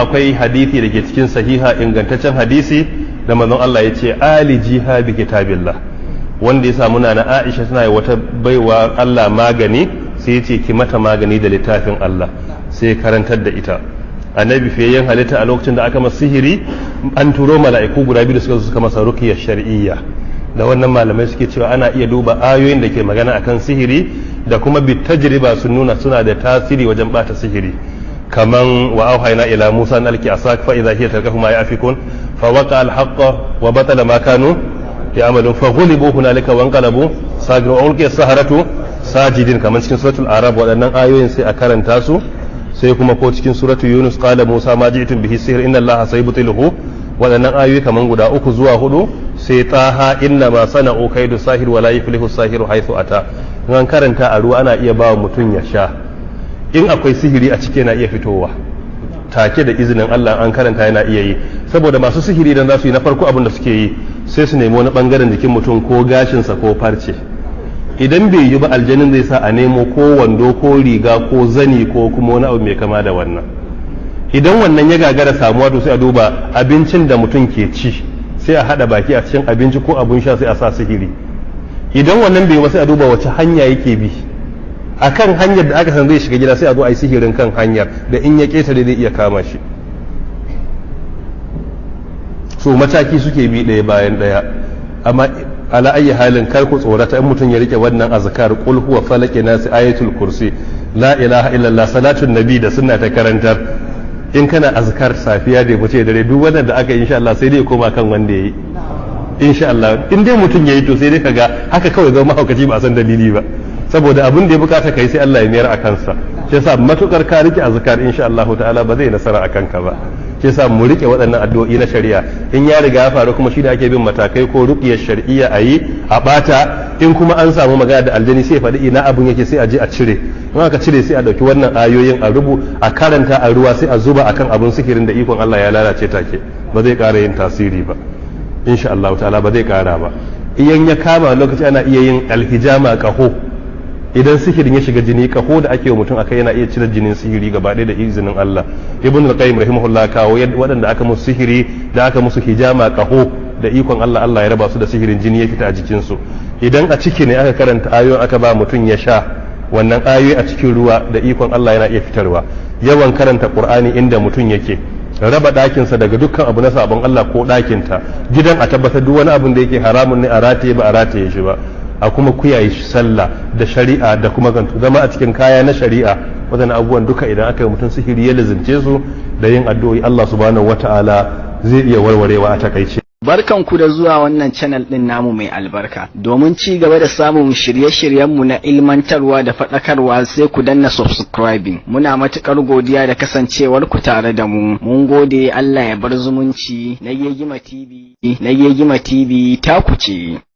akwai hadisi da ke cikin sahiha, ingantaccen hadisi, da manzon Allah ya ce alijiha bi kitabillah. Wanda ya samu Nana Aisha tana yi wata baiwa Allah magani, sai ya ce ki mata magani da littafin Allah, sai ya karantar da ita. Annabi fiyayyen halitta, a lokacin da aka masa sihiri, an turo mala'iku guda biyu da suka zo suka masa ruqyar shar'iyya. Da wannan malamai suke cewa ana iya duba ayoyin da ke magana akan sihiri, da kuma bi tajriba sun nuna suna da tasiri wajen bata sihiri, kaman wa auhayna ila musa an alqi asak fa idha hiya talqafu ma yafikun fa waqa al haqq wa batala ma kanu ya'malun fa ghulibu hunalika wa anqalabu sagirin wa ulqiya saharatu sajidin, kaman cikin suratul arab. Waɗannan ayoyin sai a karanta su. Sai kuma ko cikin suratul Yunus, qala Musa ma ji'tum bihi sihr inna Allaha sayubtiluhu. Waɗannan ayoyi kaman guda uku zuwa hudu. Sai taha, inna ma sana'u kaidu sahir wa la yuflihu sahiru haythu ata. In an karanta a ruwa, ana iya ba mutum ya sha. In akwai sihiri a ciki, yana iya fitowa take da izinin Allah. An karanta, yana iya yi. Saboda masu sihiri idan za su yi, na farko abin da suke yi, sai su nemi wani bangaren jikin mutum, ko gashinsa ko farce. Idan bai yi ba, aljanin zai sa a nemo ko wando ko riga ko zani ko kuma wani abu mai kama da wannan. Idan wannan ya gagara samuwa, to sai a duba abincin da mutum ke ci, sai a hada baki a cikin abinci ko abun sha, sai a sa sihiri. Idan wannan bai yi ba, sai a duba wace hanya yake bi. Akan hanyar da aka san zai shiga gida, sai a zo a yi sihirin kan hanyar da in ya ketare zai iya kama shi. So mataki suke bi ɗaya bayan ɗaya. Amma ala ayyi halin, kar ku tsorata. In mutum ya rike wannan azkar, qul huwa, falaki, nasi, ayatul kursi, la ilaha illallah, salatun nabi da sunna ta karantar, in kana azkar safiya da mace dare, duk wannan da aka yi, insha Allah sai dai koma kan wanda yayi, insha Allah. In dai mutum yayi, to sai dai kaga haka kawai zama mahaukaci, ba a san dalili ba, saboda abin da ya bukata kai sai Allah ya mayar a kansa. Shi yasa matukar ka rike azkar, insha Allah ta'ala ba zai nasara a kanka ba. Shi yasa mu rike waɗannan addu'o'i na shari'a. In ya riga ya faru kuma, shi da ake bin matakai ko ruqyar shar'iyya a yi a bata. In kuma an samu magana da aljani, sai ya faɗi ina abun yake, sai a je a cire. In aka cire, sai a ɗauki wannan ayoyin a rubu a karanta a ruwa, sai a zuba akan abun sihirin. Da ikon Allah ya lalace take, ba zai ƙara yin tasiri ba, insha Allah ta'ala ba zai ƙara ba. Idan ya kama lokaci, ana iya yin alhijama, kaho. Idan sihirin ya shiga jini, kaho da ake wa mutum akai yana iya cire jinin sihiri gaba ɗaya da izinin Allah. Ibn al-Qayyim rahimahullah kawo waɗanda aka musu sihiri, da aka musu hijama, kaho, da ikon Allah, Allah ya raba su da sihirin, jini ya fita a jikinsu. Idan a ciki ne, aka karanta ayoyin, aka ba mutum ya sha wannan ayoyi a cikin ruwa, da ikon Allah yana iya fitarwa. Yawan karanta Qur'ani inda mutum yake, raba ɗakinsa daga dukkan abu na sabon Allah ko ɗakinta, gidan a tabbatar duk wani abun da yake haramun ne a rataye ba a rataye shi ba, a kuma kiyaye sallah da shari'a da kuma gantu zama a cikin kaya na shari'a. Waɗannan abubuwan duka, idan aka yi mutum sihiri ya lizince su da yin addu'o'i, Allah subhanahu wata'ala zai iya warwarewa a takaice. Barkanku da zuwa wannan channel ɗin namu mai albarka. Domin ci gaba da samun shirye-shiryenmu na ilmantarwa da faɗakarwa, sai ku danna subscribing. Muna matuƙar godiya da kasancewar ku tare da mu. Mun gode, Allah ya bar zumunci. Na Gegima TV, na Gegima TV ta ku ce.